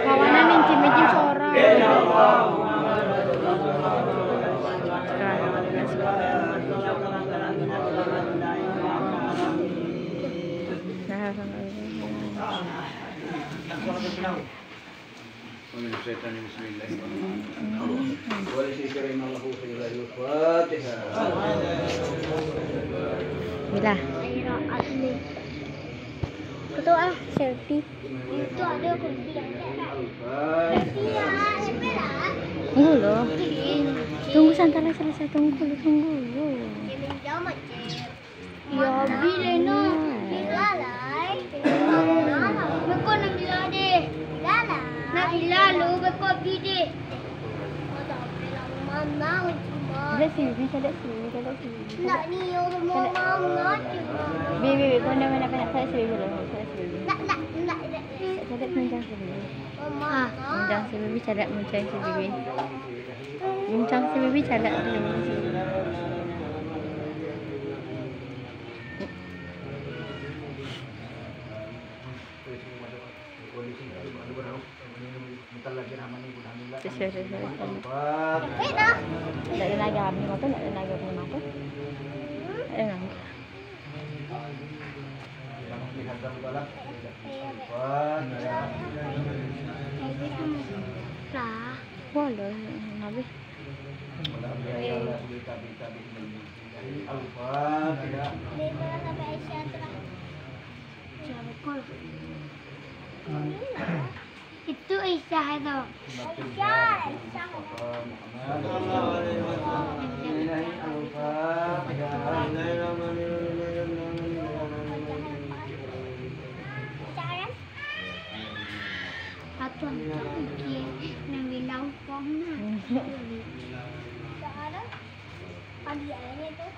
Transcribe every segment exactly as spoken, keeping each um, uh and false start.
Kawanan mincin-mincin sorang. Nah, sama. Bila? Ketua ah, selfie. Tunggu lo. Tunggu, santai lah, selesai. Tunggu dulu, tunggu dulu. Yo, bi lai no. Bila lai? Beko nak bila deh. Bila lai? Nak bila lu, beko bi deh. Mana cuma? Caliak si Bibi, caliak si Bibi, caliak si Bibi. Nak ni, yo, mau mama cuma. Bi, bi, bi, kau nak, nak, nak, caliak si Bibi dulu, caliak si Bibi. Nak, nak, nak, nak. Caliak muncang si Bibi. Mama. Muncang si Bibi, caliak muncang si Bibi. Bincang si Bibi caliak tu. Sesuai, sesuai. Tak ada naga, punya mata, tak ada naga, punya mata. Eh, naga. Lah. Wah, lah, habis. Itu Aisyah itu. Aisyah, Aisyah. Atuan tak mungkin nang bilang uang nah. Ada. Pagi aja tu.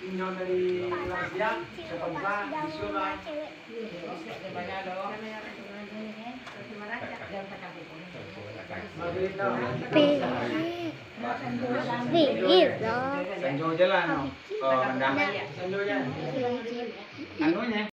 Inyo dari Malaysia, setempat di Surabaya. Sanjo jalan, no. Oh, rendah. Sanjo jalan. Anu, nya.